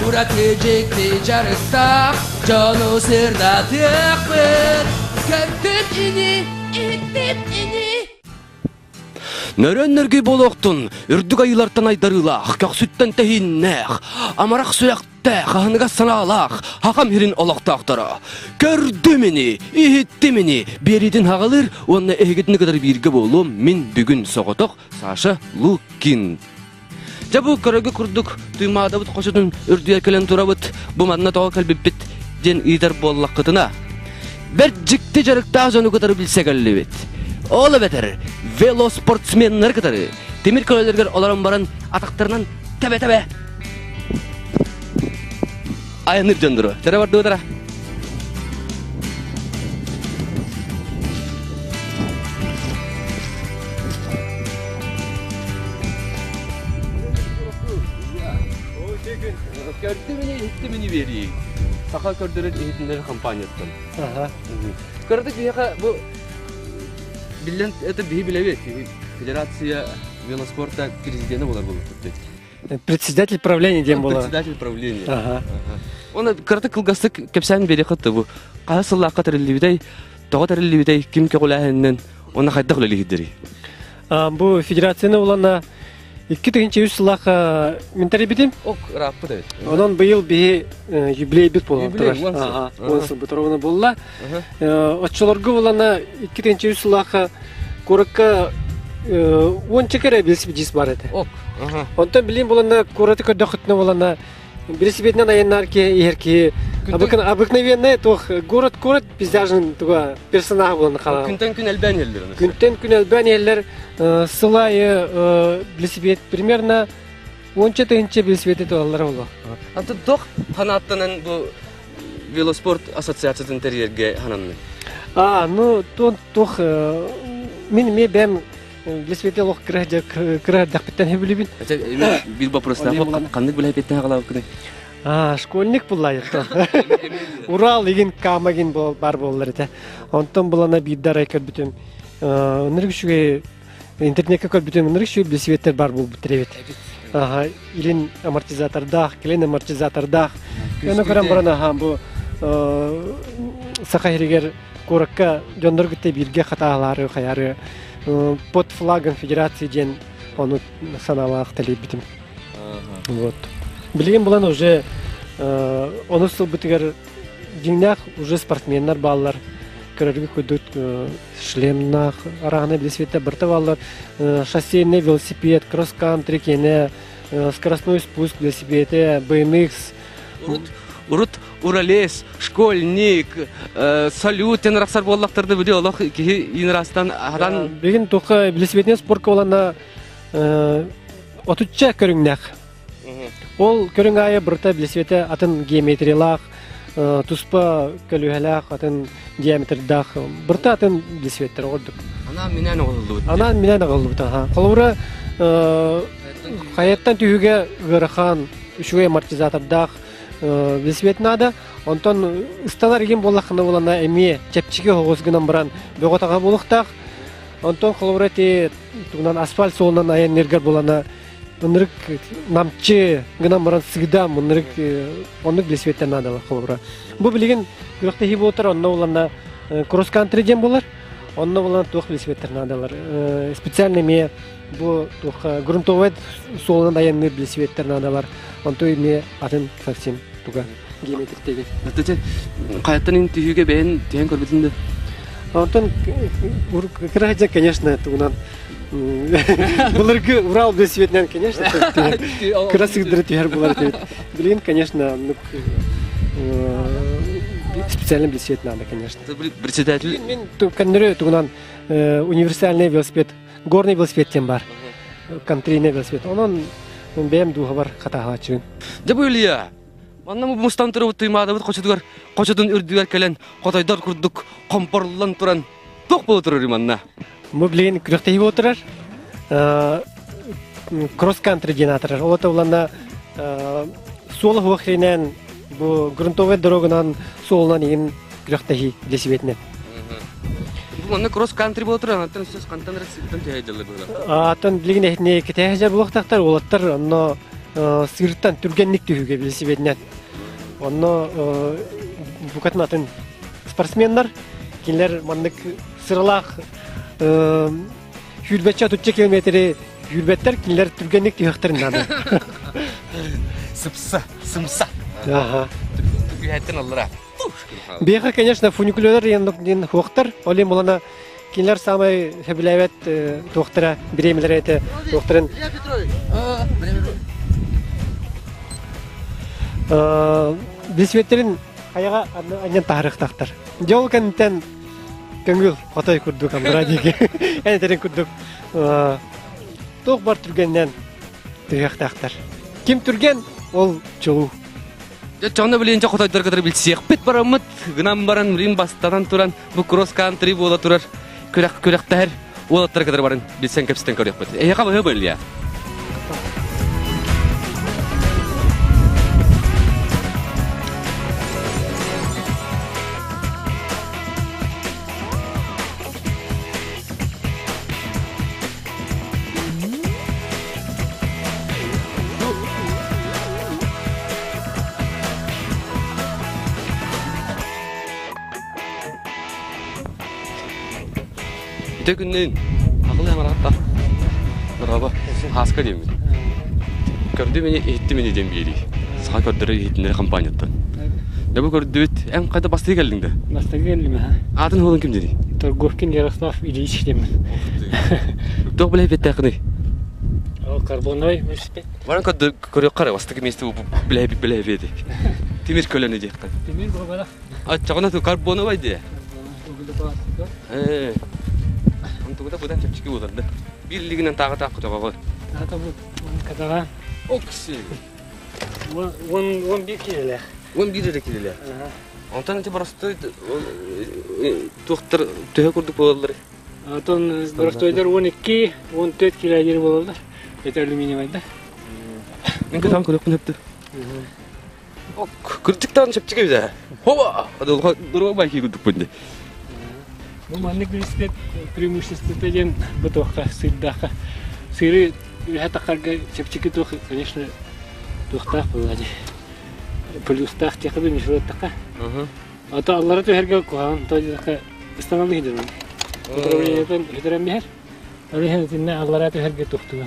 Ураты дьикти дьарыктаах дьону сырдатыахпыт. Көрдүм ини, иһиттим ини. Нөрөн-нөргүй буолуохтун, үрдүк айыылартан айдарыылаах, көхсүттэн тэһииннээх, амарах сүрэхтээх, аһыныгас санаалаах хахам сирин олохтоохторо. Көрдүм ини, иһиттим ини, биэриитин хаҕалыыр уонна эһигитини кытары бииргэ буолуом мин бүгүн соҕотох Саша Лукин. Дьэ бу көрөргө курдук Туймаадабыт хочотун үрдүгэр кэлэн турабыт, бу манна тоҕо кэлбиппит диэн ыйытар буоллаххытына, бэрт дьикти дьарыктаах дьону кытары билсэ кэллибит. Ол эбэтэр велоспортсменнары кытары тимир көлөлөрүгэр олорон баран атахтарынан тэбэ-тэбэ айанныыр дьоннору. Тэре бардыбытара. Көрдүм ини, иһиттим ини биэрии. Саха көрдөрөр иһитиннэрэр компанияттан. Көрдүк биһиэхэ бу биллэн это биһи билэбит. Федерация велоспорта президенэ буолар буолбут. Председатель правления диэн буолар. Председатель правления. Ага. Оны кырата кылгастык кэпсээн биэриэххэ бу. Хаһа сыллаахха тэриллибитэй, тоҕо тэриллибитэй, ким көҕүлээһининэн, уонна хайдах үлэлиһиддэрий? Бу федерацияны улана 2003 сыллаахха мин тэрийбитим. Ок, ырааппыт эбит. Онон быйыл биһи юбилейбит буолан турар. Ага, 10 сыл бутуругуна буолла. Оччолорго булана 2003 сыллаахха куоракка уонча кэрэ велосипедист бар этэ. Онтон билин булана куораты көрдөххүтүнэ булана велосипединэн айаннаар киһи иһэр киһи обыкновенный туох город город пейзажын туга персонаж булан хаалар. Күнтэн күн элбээн иһэллэр. Күнтэн күн элбээн иһэллэр. Сыл аайы велосипед примерно уонча тыһыынча велосипеди туһаллара буолуо. Антон тох ханааттанан бу велоспорт ассоциациятын тэрийэргэ хананный? А, ну, тон туох мин эмиэ бэйэм велосипедте олох кыра эрдэхпиттэн сөбүлүүбүн. Биир вопростаах ханнык билэһиттэн хаалабыккыный? А, школьник буллайыттан. Урал игин Камагин бар буоллар этэ. Онтон булана биирдэ арай көрбүтүм. Ынырык үчүгэй интернетке көрбүтүм ынырык үчүгэй велосипедтер бар буолбуттар эбит. Аха, илин амортизатордаах, кэлин амортизатордаах. Оны көрөн баран аха бу Саха сиригэр куоракка дьоннор кытта бииргэ хатаалаары хайаары под флагом федерации диэн ону санаалаах тэлийбитим. Вот. Билигин булан уже ону сылбытыгар дьиҥнээх уже спортсменнар бааллар. Көрөргө курдук шлемнаах араҕана велосипедтэр барыта бааллар. Шоссейный велосипед, кросс-кантри киэнэ, скоростной спуск велосипедэ, BMX. Урут, урут Уралес, школьник, салют тен арахсар буоллахтарды били олох киһи иин хатан Билигин туохха велосипединэн спортка боланна отучча көрүҥнээх. Ол көрүҥ аайы барыта велосипедэ атын геометриялаах, туспа көлүөһэлээх, атын диаметрдаах, барыта атын велосипедтэр ордук. Анаан минээн оҕоллубут. Анаан минээн оҕоллубут, аха. Холобура, хайаттан түһүүгэ ыарахан, үчүгэй амортизатордаах велосипед наада. Онтон ыстанар игин буоллаххына булана эмиэ чэпчэки оҕус гынан баран бөҕө-таҕа буолуохтаах. Онтон холобура ити тугунан асфальт суолунан айанныыргар булана ынырык намчы гынан баран сыгдам ынырык оннук велосипедтер наадалар холобура. Бу билигин күрэхтэһии буолтар онно буланна кросс-кантри диэн буолар. Онно булан туох велосипедтер наадалар. Специально эмиэ бу туох грунтовой суолунан айанныыр велосипедтер наадалар. Онто эмиэ атын совсем туга геометриктеги. Хайаттан ин түһүүгэ бэйэн түһэн көрбүтүн да? Онтон кыра конечно, тугунан Былыргы Урал велосипединэн, конечно, кыра сыгдыры түһэр буолар этибит. Билигин, конечно, специальный велосипед надо, конечно. Председатель? Мин көннөрү тугунан универсальный велосипед, горный велосипед диэн бар. Контрийный велосипед. Онон бэйэм дууһабар хатааһылааччыбын. Дьэ бу Илья, манна мустан турабыт Туймаадабыт хочотугар, хочотун үрдүгэр кэлэн, хотойдор курдук хомпоруллан туран, туох буола турар манна? Бу билигин күрэхтэһии буола турар. Кросс-кантри диэн аатырар. Ол уланна суола суох сиринэн бу грунтовай дорогунан суолунан игин күрэхтэһии велосипединэн. Бу манна кросс-кантри буола турар, антон сөз хантан эрэ сыттан түһэ дьаллар быһыылаах. Атын билигин эһитини кэтэһэ буолуохтаахтар, уолаттар онно сыыртан түргэнник түһүүгэ велосипединэн. Онно букатын атын спортсменнар, кинилэр маннык сыралаах сүүрбэччэ отучча километри сүүрбэттэр, кинилэр түргэнник түһүөхтэрин наада. Сыпса, сымса. Аха. Түгэһэттэн аллара. Биэхэ, конечно, фуникулер диэн хуохтар, ол иһин булана кинилэр саамай сөбүлээбэт туохтара, бириэмэлэрэ этэ, туохтарын Бисүөттэрин хайаҕа анньан таһарыахтаахтар. Дьэ ол кэнниттэн көҥүл хотой курдук амбара диэки эн этэрин курдук туох бар түргэннэн түһүөхтээхтэр. Ким түргэн, ол чулуу. Дьэ, чоно билин дьэ хотойдор кытары билсиэхпит бараммыт, гынан баран билин бастатан туран бу кросс кантри буола турар күрэх күрэхтэһэр уолаттары кытары баран билсэн кэпсэтэн көрүөхпүт. Эһиэхэ быһыы бөллүө. Ити күннүн акыл аҥаратта. Браво. Хаска диэммит. Көрдүм ини, иһиттим ини диэн биэрии. Саха көрдөрөр иһитиннэри компанияттан. Дьэ бу көрдүбүт. Эн хайда бастыы кэллиҥ да? Бастакы кэллим аха. Аатын уолун ким диний? Торговкин Ярослав Ильич диэммин. Туох билэ эппиэттээххиний? Ол карбоновый велосипед. Баран көрүөххэ эрэ бастакы миэстэ билэһэбит билэһэбит Тимир көлөнү диэххэ. Тимир буолбатах. Оччоҕуна ту карбоновай диэ. Ээ. Онтугута быдан чэпчэки буолар да. Биир илигинэн тааҕы таах көтөҕөҕө. Ата бу катаҕа. Окси. 11 килэлээх. 11 эрэ килэлээх. Онтон ити боростуой туохтар төһө курдук буолаллар? Онтон боростуойдар 12, 14 килэ буолаллар. Это алюминиевайдар. Мен көтөҕөн көрүөхпүн сөптө. Кырдьыктаан чэпчэки эбит ээ. Хоба! Доруобай киһи курдукпун дии. Бу маннык велосипед преимуществота диэн бу туохха сыырдаахха сыыры үөһэ тахарга чэпчэки туох конечно туохтаах буолла дии плюстаах диэххэ да мишураттахха а то аллара түһэргэ куһаҕан то диэххэ ыстаналыы сылдьар управлениетын сүтэрэн биһэр ол иһин итиннэ аллара түһэргэ туохтуга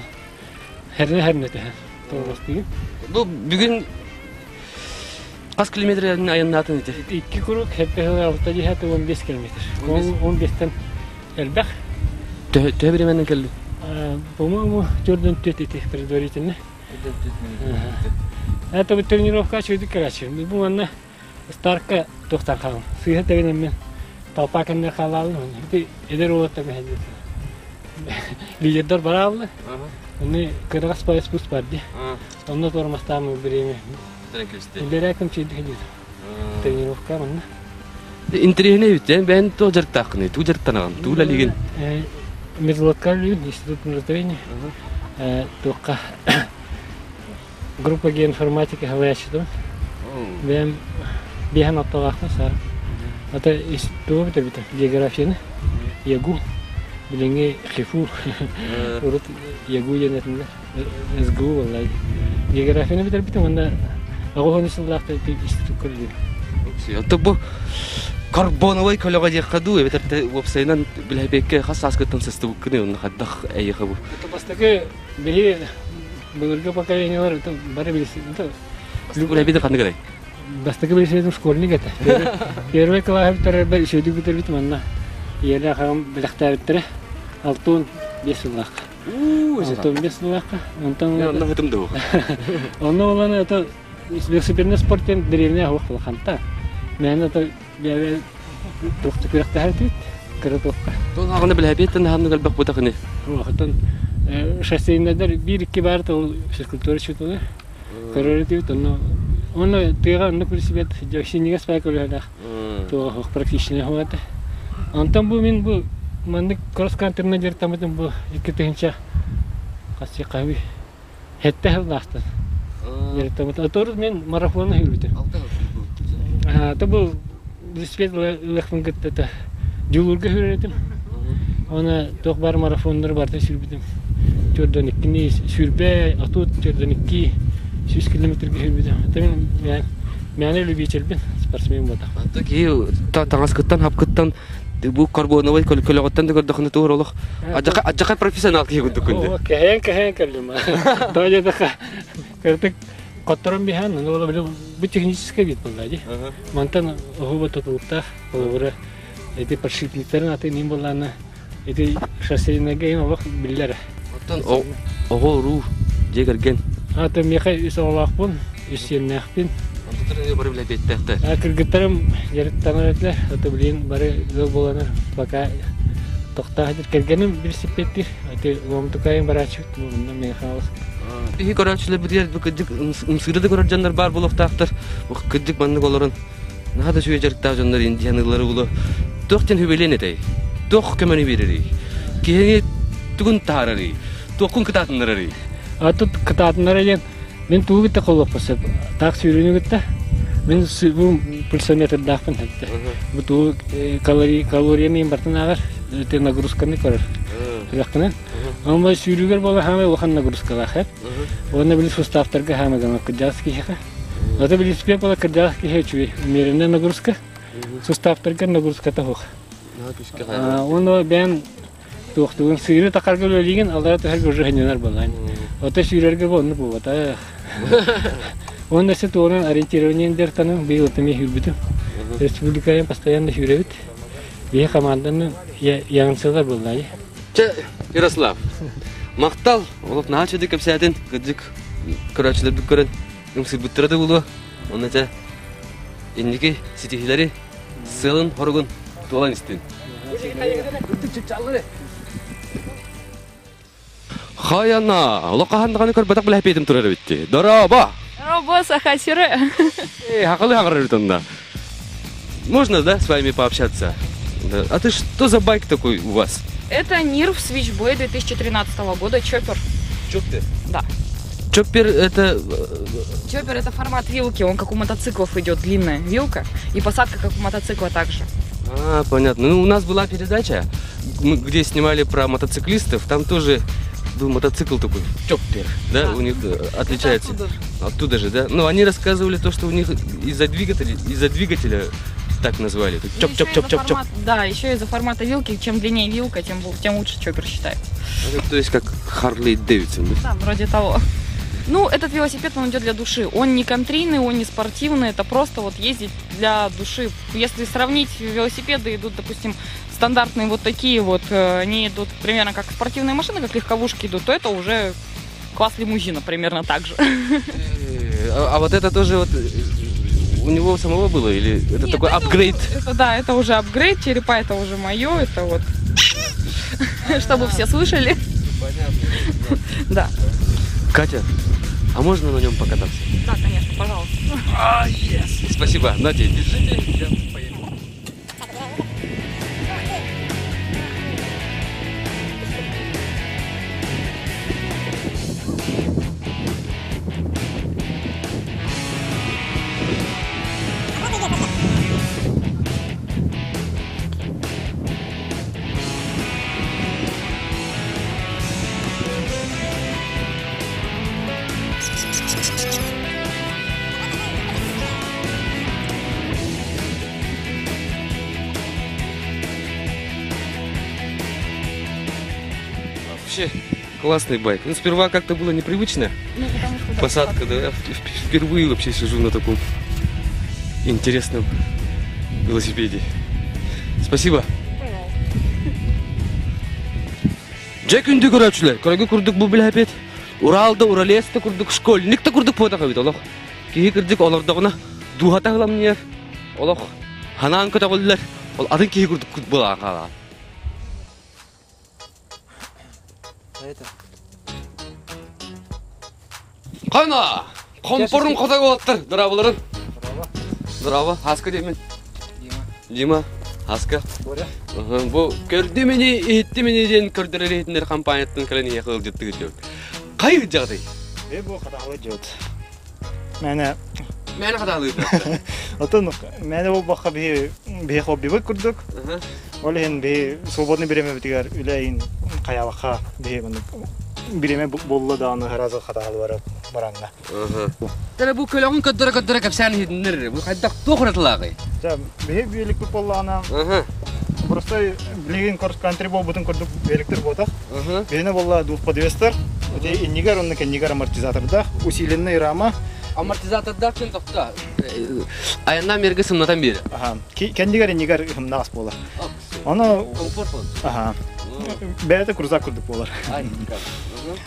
хэрнэ хэрнэ түһэр тоҕустугун Бу бүгүн хас километр айаннаатын ити? Икки куруук хэппэ алта дьиһэ 15 километр. 15-тен элбэх. Төһө бириэмэнэн кэллин? По-моему, 4 ити предварительно. Это вот тренировка чуйдук короче. Бу манна старка туохтан хаалым. Сыыһа тэбинэммин толпа кэннэ хаалаалым. Ити эдэр уолаттар мэһэйдиэтилэр. Лидердэр барааллар. Оны кыргас пояс пус бар дии. Онно тормозтаамы бириэмэ. Илэрээ кым чуйдук диир. Тренировка манна. Интэриэһинэй эбит. Бэйэн туох дьарыктааххыный? Тугу дьарыктанаҕын? Тугу үлэлиигин? Мерзлотка үлэлиибин, институт миротворения. Туохха группа геоинформатики салайааччытым. Бэйэм биэһэн атталаахпын саа. Ата тугу бүтэрбитим? Географияны, ЯГУ, билиҥҥи ХИФУ, урут ЯГУ диэн этиннэр, СГУ буолла. Географияны бүтэрбитим уонна 90 сыллаахта институкка үлэлиим. Оттон бу карбоновай көлөҕө диэххэ дуу, эбэтэр уопсайынан билэбиэккэ хас сааскыттан сыстыбыккыный онно хайдах эйиэхэ бу? Бастакы биһи былыргы поколениелар бары билсин. Үлэбит ханнык эрэй? Бастакы билсибитим школьник этэ. Первый кылааһы бүтэрэрбэр үчүгэйдик бүтэрбитим манна. Ийэлээх аҕам бэлэхтээбиттэрэ. 65 сыллаахха. 65 сыллаахха. Онтон Онно хытым дуу. Онно улан это велосипедный спорт диэн дэриэбинэ оһох улаханта. Мээнэ это туохта күрэхтэһэр этибит кыра туохха. Тол аҕаны билэбиэттэн хаһан элбэх бутахыны. Оһотон шоссейнайдар биир-икки баар ол физкультура учуутала көрөр этибит онно онно тыаҕа оннук велосипед синньигэс баай көлөһөлөөх туох практичный хуата. Онтон бу мин бу маннык кросс-кантрынан дьарыктаммытым бу 2000 хас хаһыы Сэттэ сыллаахтан дьарыктаммыт. Оторут мин марафону сүүрбүтүм. То бу велосипед ылыахпын кытта дьулуурга сүүрэр этим. Оны туох баар марафоннары барыта сүүрбүтүм. 42 сүүрбэ, 30, 42. 100 километрга сүүрбүтүм. Это мин мээнэ любительбин, спортсмен буолтах. Киһи таҥаскыттан, хапкыттан бу карбоновай көлөҕөттөн да көрдөхүнэ туор олох адьака профессионал киһи курдук күндү. Кэһэйэн кэһэйэн кэллим. Тоҕо диэтэххэ, кырдык хотторон биһэн, ну бу технический вид буолла дии. Мантан оһуба тутулуктаах, холобура, ити подшипниктарын аты мин буоллаана ити шоссейнайга им олох биллэр. Оттон оҕо уруу дьиэ кэргэн. Аты миэхэ үс оҕолоохпун, үс сиэннээхпин. Онтутар бары билэбиэттээхтэр. Кыргыттарым дьарыктанар этилэр. Аты билин бары ыал буоланар пока тохтоох кэргэним билсиппеттир. Аты ломтукайын барааччыбыт мунна миэхэ Биһи көрөөччүлэрбитигэр бу кырдьык ымсыыра да көрөр дьоннор баар буолуохтаахтар. Бу кырдьык маннык олорон наһаа да үчүгэй дьарыктаах дьоннор индианыылары булу туох диэн хүбэлиэн этэй? Туох көмөнү биэрэрий? Киһини тугун таһаарарый? Туоххун кытаатыннарарый? А тут кытаатыннара диэн мин тугу кытта холуохпун сөп. Так сүүрүүнү кытта мин бу пульсометрдаахпын сөптө. Бу тугу калорияны бартын ааҕар, нагрузканы көрөр. Сүрэхпинэн. Онно сүүрүүгэр буола хаамай улахан нагрузкалаах эп. Уонна били суставтарга хаамай гына кырдьаҕас киһиэхэ. Ата билиспиэ буола кырдьаҕас киһи үчүгэй. Умеренная нагрузка. Суставтарга нагрузката суох. Уонна бэйэм туохтугун сыыры тахарга үлэлиигин, аллара түһэргэ уже ханньанар буолаан. Ото сүүрэргэ бу оннук буолбатах. Уонна өссө тугунан ориентированием дьарыктаным, быйыл эмиэ сүүрбүтүм. Республикаҕа постоянно сүүрэбит. Биһи команданы яҥсылар буоллаайы. Чэ, Ярослав, махтал, олох наһаа үчүгэй кэпсээтин, кырдьык көрөөччүлэрбит көрөн ымсыырбыттара да буолуо. Онно чэ, инники ситиһиилэри, сыалын-хоругун туолан истин. Хайана, олох хаһан даҕаны көрбөтөх билэһэпиэтим турар эбитти. Дорообо! Дорообо, Саха сирэ. Эй, хахалы хаҕарар эбит онно. Можно, да, с вами пообщаться? Да. А ты что за байк такой у вас? Это Нирв Switchblade 2013 года, чоппер. Чоппер? Да. Чоппер это... Чоппер это формат вилки, он как у мотоциклов идет, длинная вилка, и посадка как у мотоцикла также. А, понятно. Ну, у нас была передача, где снимали про мотоциклистов, там тоже был мотоцикл такой, чоппер, да, да. У них отличается. Это оттуда же. Оттуда же, да? Ну, они рассказывали то, что у них из-за двигателя, из-за двигателя так назвали. Ну, Чоп, чоп, чоп, чоп, чоп. Да, еще из-за формата вилки, чем длиннее вилка, тем, тем лучше чоппер считается. Это, то есть как Харли Дэвидсон, да? Да, вроде того. Ну, этот велосипед, он идет для души. Он не контрийный, он не спортивный, это просто вот ездить для души. Если сравнить, велосипеды идут, допустим, стандартные вот такие вот, они идут примерно как спортивные машины, как легковушки идут, то это уже класс лимузина примерно так же. А вот это тоже вот у него самого было или это Нет, такой это апгрейд? Уже, это, да, это уже апгрейд, черепа это уже мое, это вот, чтобы все слышали. Понятно. Да. Катя, а можно на нем покататься? Да, конечно, пожалуйста. А, yes! Спасибо. Надя, держите, я поеду. Вообще классный байк. Ну, сперва как-то было непривычно. Ну, потому что, да, посадка, да. Я впервые вообще сижу на таком интересном велосипеде. Спасибо. Дьэ күндү көрөөччүлэр, көрөгө курдук бу билэпит. Урал да Уралец да курдук, школьник да курдук буотах эбит олох. Киһи кырдьык олордоҕуна дууһата ыламньыйар, олох ханаан көтөҕүллэр, ол атын киһи курдук буолан хаалаҕын. Хана! Хомпорун хотой уолаттар, дорооболорун. Здорово, Хаска диэмин. Дима. Дима, Хаска. Боря. Бу көрдүм ини, иһиттим ини диэн көрдөрөр иһитиннэр компанияттан кэлэн ийэхэ ыалдьыттыгыт диэбит. Хай ыдьаҕытый? Э бу хатаалы дьот. Мэне Мэне хатаалыыр. Отон мэне буолбакка биһи биһи хоббибыт курдук. Ол иһин биһи свободный бириэмэбитигэр үлэйин хайаабакка биһи маннык бириэмэ буолла даҕаны сразу хатаһаллара бараҥҥа. Тара бу көлөҕүн көрдөрө-көрдөрө кэпсээн иһитиннэр бу хайдах туох уратылааҕый? Дьэ, биһи великпит буоллаҕына, просто билигин кантри буолбутун курдук великтэр буотах. Биһиэнэ буолла двухподвестар, ити иннигэр уонна кэннигэр амортизатордаах, усиленный рама. Амортизатордаах диэн тохто. Айаннаан биэргэ сымнатан биэрэр. Аха. Кэннигэр иннигэр ымнаас буолар. Ону Комфорт буолар. Аха. Бэйэтэ крузак курдук буолар.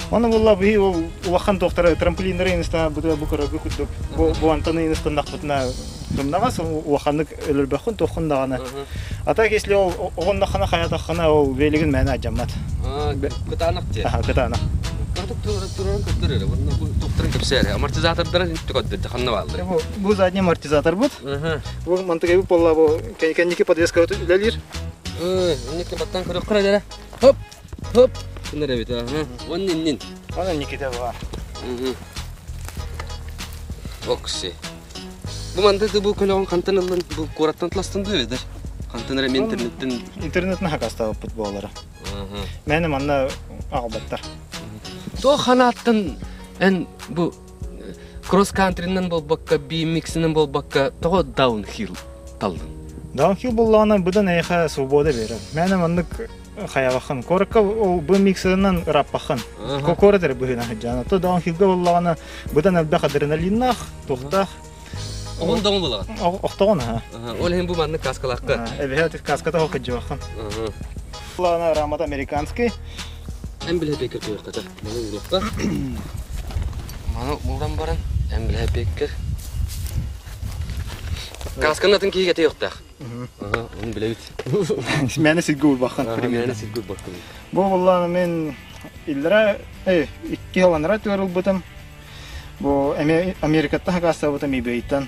Оны буолла биһи ол улахан туохтара трамплиннары инстана бу бу көрөргө курдук бу бу антаны инстаннахпытына сымнаҕас улаханнык өлөрбөххүн туоххун даҕаны. А так если ол оҕонноххуна хайатаххына ол велигин мээнэ алдьаммат. Кытаанах диye. Аха кытаанах. Кырдык турарын көрдөр эрэ. Уонна бу туохтарын кэпсээр. Амортизатордарын көрдөр ханна бааллар. Бу бу задний амортизатор бут. Бу мантыгай буолла бу кэнники подвеска үлэлиир. Инники баттан көрөххө эрэ. Хоп, хоп. Кынар эбит, аха. Уонна иннин. Ана Никита бар. Окси. Бу манды бу көлөҕүн хантан ыллын? Бу куораттан тыластын дуу эбэтэр? Хантан эрэ мен интернеттен Интернеттен хакастаабыппыт буолара. Мээнэ манна аҕалбаттар. Туох ханааттан эн бу кросс-кантринан буолбакка, BMX-инэн буолбакка, тоҕо даунхилл таллын? Даунхилл буоллаҕына быдан эйиэхэ свобода биэрэр. Мээнэ маннык хайабаххын. Куоракка ол BMX-ынан ырааппаххын. Куорат эрэ быһыынан сылдьаҕын. Ото даунхиллга буоллаҕына быдан элбэх адреналиннаах, туохтаах. Оҕон доҕун булаҕын? Охтоҕун аха. Ол иһин бу маннык каскалаахха. Эбэһэ каската хоқ кыдьыбаххын. Буоллаҕына рамата американский. Эн билэпеккер көрүөххэ Маны уруохха. Маны ууран баран эн билэпеккер. Касканы атын киһи кэтиэхтээх. Оны билэбит. Мээнэ сиргэ уурбаххын. Мээнэ сиргэ уурбаккын. Бу буоллаҕына мен иллэрэ икки сыл анараа түгэр ылбытым. Бу Америкаттан хакаастаабытым eBay-тан.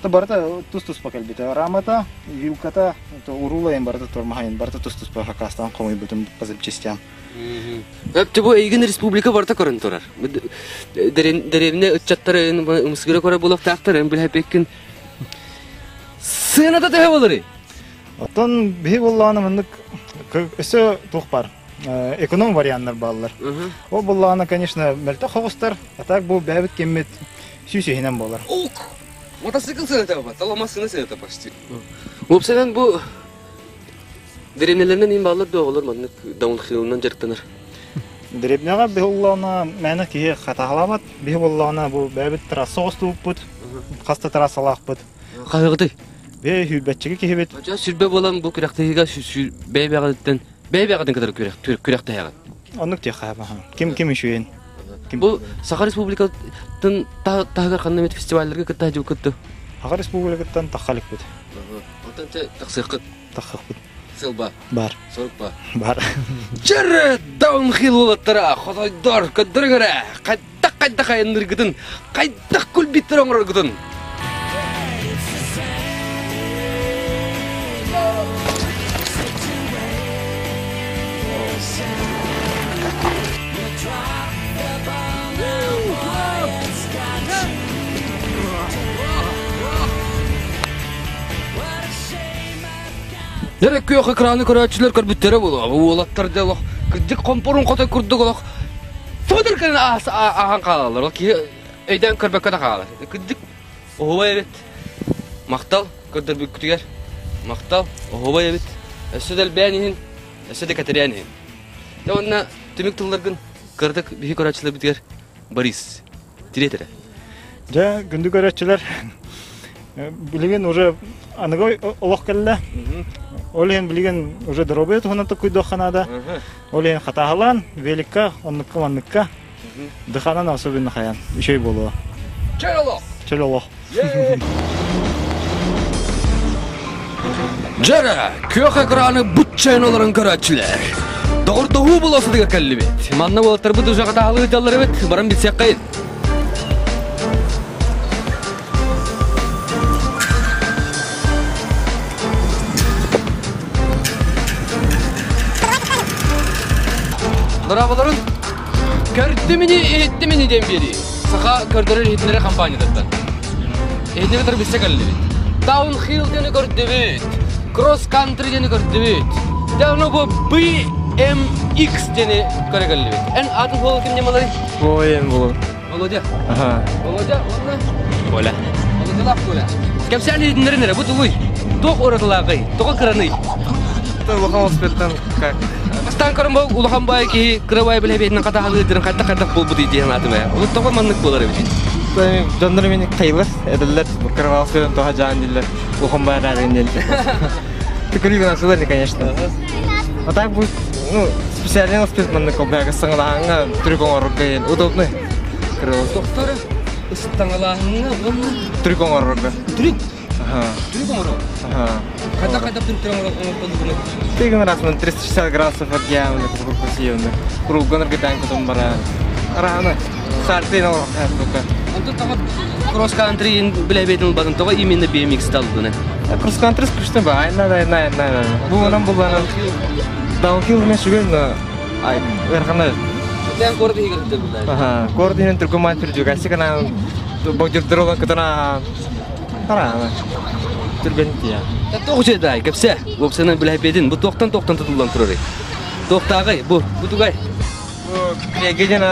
То барыта тус-туспа кэлбитэ. Рамата, вилката, уруулайын барыта тормоһайын барыта тус-туспа хакаастаан хомуйбутум по запчастям. Өптө бу эйигин республика барыта көрөн турар. Дэриэбинэ ыччаттары ымсыгыра көрөр буолуохтаахтар, эн билэппиккин. Сыаната төһө болорый? Оттон биһи буоллаҕына маннык өссө туох бар эконом варианнар бааллар. Ол буоллаҕына, конечно, мөлтөх соҕустар, а так бу бэйэбит кэммит сүүс иһинэн буолар. Мотоцикл сыаната ба, тала массыына сыаната почти. Уопсайынан бу дэриэбинэлэринэн иин бааллар да оҕолор маннык даунхиллынан дьарыктанар. Дэриэбинэҕэ биһи буоллаҕына мээнэ киһи хатаһалаабат. Биһи буоллаҕына бу бэйэбит трасса оҕустубуппут, хас да трассалаахпыт. Хаһыаҕытый? Бэйэ сүүрбэччиги киһибит. Дьэ сүрбэ буолан бу күрэхтэһиигэ бэйэ-бэйэҕититтэн бэйэ-бэйэҕитин кытары күрэхтэһэҕит. Оннук диэххэ Ким ким үчүгэйин. Бу Саха Республикатын таһыгар ханна эмит фестивалларга кытта сылдьыбыккыт Саха Республикаттан тахха иликпит. Онтон чэ тахсыаххыт. Тахсыахпыт. Сыл ба. Бар. Сорук ба. Бар. Дьэрэ даунхилл уолаттара, хотойдор, көрдөрүҥ эрэ, хайдах хайдах айанныыргытын, хайдах күлбүттэр оҥороргутун. Дэрэ күөх экраны көрөөччүлэр көрбүттэрэ буолуо. Уолаттар дьэ олох кырдьык хомпорун хотой курдук олох Федор кэлэн ааһан хаалаллар. Ол киһи өйдөөн көрбөккө да хаалар. Кырдьык оһуобай эбит. Махтал көрдөрбүккүтүгэр. Махтал оһуобай эбит. Өссө да элбээн иһин, өссө да кэтэрээн иһин. Дьэ уонна түмүк тылларгын кыратык биһи көрөөччүлэрбитигэр Борис тириэтэрэ. Дьэ, күндү көрөөччүлэр, билигин уже аныгы олох кэллэ. Ол иһин билигин уже доруобуйа туһунан токуйдуохха наада. Ол иһин хатааһылаан, великка, оннукка-манныкка дыханан особенно хайан үчүгэй буолуо. Чөл олох! Чөл олох. Дьэрэ, күөх экраны буччайын олорон көрөөччүлэр. Доҕордоһуу болуоссатыгар кэллибит. Манна уолаттарбыт уже хатааһылыы ыыталлар эбит, баран билсиэххэйин. Дорооболорун! Көрдүм ини, иһиттим ини диэн биэрии. Саха көрдөрөр иһитиннэрэр компаниятыттан. Иһитиннэри кытары билсэ кэллибит. Даунхилл диэни көрдүбүт. Кросс-кантри диэни көрдүбүт. Дьэ, ону бу B BMX диэни көрө кэллибит. Эн аатын буолу ким ньымаларый? Ой, болу. Володя. Ага. Володя, уонна? Коля. Володялаах Коля. Кэпсээн иһитиннэрин эрэ, бу тугуй? Туох уратылааҕый? Тоҕо кыраный? Улахан велосипедтан как? Бастаан көрөн бу улахан баай киһи кыра баай билэбиэтинэн хатаһалыырдарын хайдах-хайдах буолбут дии санаатым ээ. Ол тоҕо маннык буолар эбитий? Дьоннор мени кайлар, эдэллэр, кыра велосипедын тоҕо жаан дииллэр, улахан баай раарын диэн. Ты күлүгүн асылар, конечно. А так будет, ну, специальный велосипед маннык колбаяга саҥалааһыҥҥа түрүк оҥорорго удобный. Доктор ыстаҥалааһыҥҥа уонна Түрүк оҥорорго. Түрүк? Ага. Түрүк оҥорор? Ага. Хайдах хайдах түрүктэр оҥороллугуну? Ты раз 360 градусов от ямы, красивый. Круган аргытан потом бара. Рано. Сальты на Онтон тоҕо кросс кантри билэбиэтин ылбатын тоҕо именно BMX талдыны? Кросс кантри скучно ба. Ай, надо, надо, надо. Бу онон буллана. Даунхилл мен шүгөн, но ай, верхана. Тэн город иһигэр буллар. Ага, город иһин түркүман түрдүг. Асикана богдюрдуролан кытана. Харана. Түргэн тия. Тоҕу дай кэпсэ. Уопсанан билэбиэтин бу туохтан туохтан тутуллан турарый? Туохтааҕый бу бу тугай? Пегин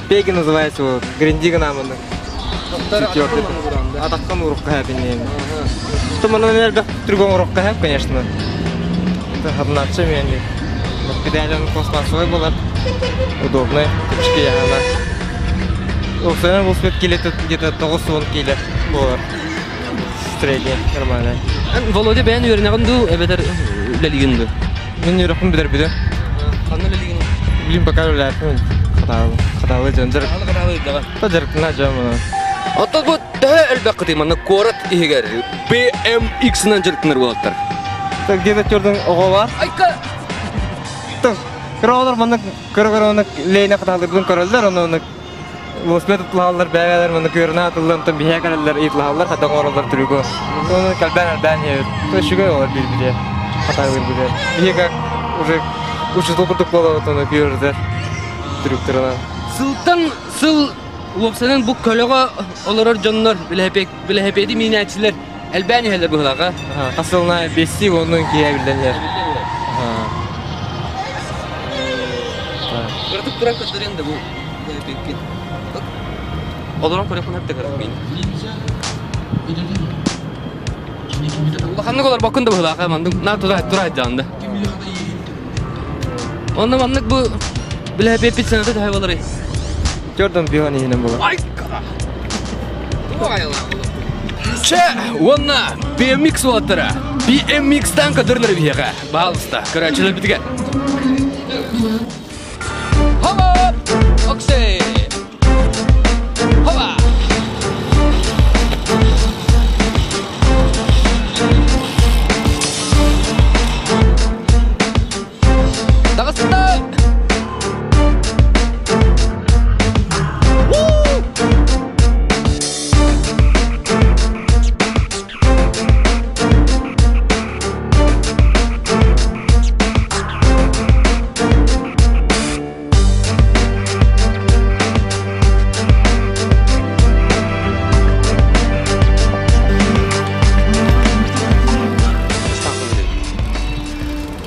Пеги называется вот, Гриндига наманы. Атаккан урукка хэпинен. Что мы, наверное, другом урукка хэп, конечно. Это одначе мен. Педален пластмассовый была. Удобный. Типчики яна. Оксана велосипед келет где-то 9 келе болар. Средний, нормально. Володя бэйэн үөрэнэҕин дуу, эбэтэр үлэлиигин дуу? Мин үөрэхпин бүтэрбитим. Ханна үлэлиигин? Билим пока үлэлээппин. Хатаалы, хатаалы дьон дьарык. Хатаалы даҕа. Та дьарыктана дьон мана. Оттон бу төһө элбэх кытый манна куорат иһигэр BMX-нан дьарыктанар буолаттар? Так где-то төрдүн оҕо бар. Айка! Так, кыра оҕолор манна көрө-көрө онно лейне хатаалырбын көрөллөр, онно онно велосипед ытлаһаллар, бэйэлэр манна күөрүнэ атыллар, онтон биһиэ кэлэллэр, ыйытлаһаллар, хата оҥороллор трюгу. Оны кэлбээн элбээн иһэбит. То үчүгэй олор биир-бире, хатаалыыр бире. Биһиэ как уже учутул курдук буолабыт, оны күөрүтэр трюктарынан. Сылтан сыл уопсанан бу көлөҕө олорор дьоннор, билэһэпиэди миинээччилэр элбээн иһэллэр быһылаха. Хасылна бесси оннун киһи биллэн иһэр. Кыратык туран көрдөрүөн да бу билэһэпиэккин. Олорон көрөххүн хатта кыратык миин. Улаханнык олорбоккун да быһылаха маннык на тура тура дьаанда. Онно маннык бу билэһэпиэппит сыаната төһө буоларый? Төрдөн биһон иһинен буолар. Ай! Чэ, уонна BMX уолаттара BMX-тан көтөрүнөр биһиэхэ. Баалыста, көрөөччүлэр битигэ. Хоп! Оксей! Хоба! Таҕыста!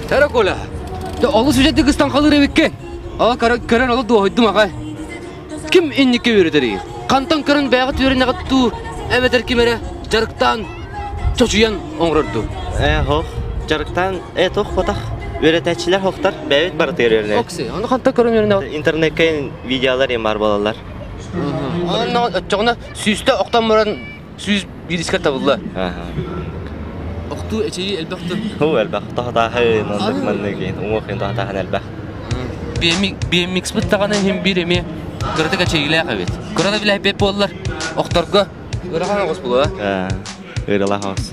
Тэра Коля, олус үчүгэйдик ыстаҥхалыыр эбиккин. Aa көрөн олус дуоһуйдум аҕай. Ким инникке үөрэтэрий? Хантан көрөн бэйэҕит үөрэнэҕит дуу, эбэтэр ким эрэ дьарыктаан чочуйан оҥорор дуу? Э, хоох. Дьарыктаан, э, туох ботах. Үөрэтээччилэр хоохтар, бэйэбит барытыгар үөрэнэбит. Окси, ону хантан көрөн үөрэнэҕит? Интернеккэ видеолар им баар буолаллар. Онно оччоҕуна сүүстэ охтон баран сүүс биирискэ табылла. Охтуу эчэйии элбэх да? Хуу элбэх. Тоһотааһын, оннук маннык уҥуох тоһотааһын элбэх. BMX-бит даҕаны иһин биир эмиэ кыратык эчэйиилээх эбит. Кыра да билэһиппэт буоллар, охторго ыарахан оҕус буолуо. Ыаралаах оҕус.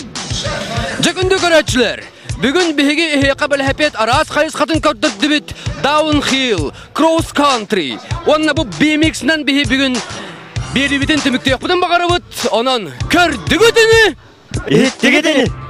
Дьэ күндү көрөөччүлэр, бүгүн биһиги эһиэхэ бэлэһэпиэт араас хайысхатын көрдөрдүбүт Downhill, Cross Country уонна бу BMX-нан биһи бүгүн биэриибитин түмүктүөхпүтүн баҕарабыт. Онон көрдүгүт ини? Иһиттигит ини?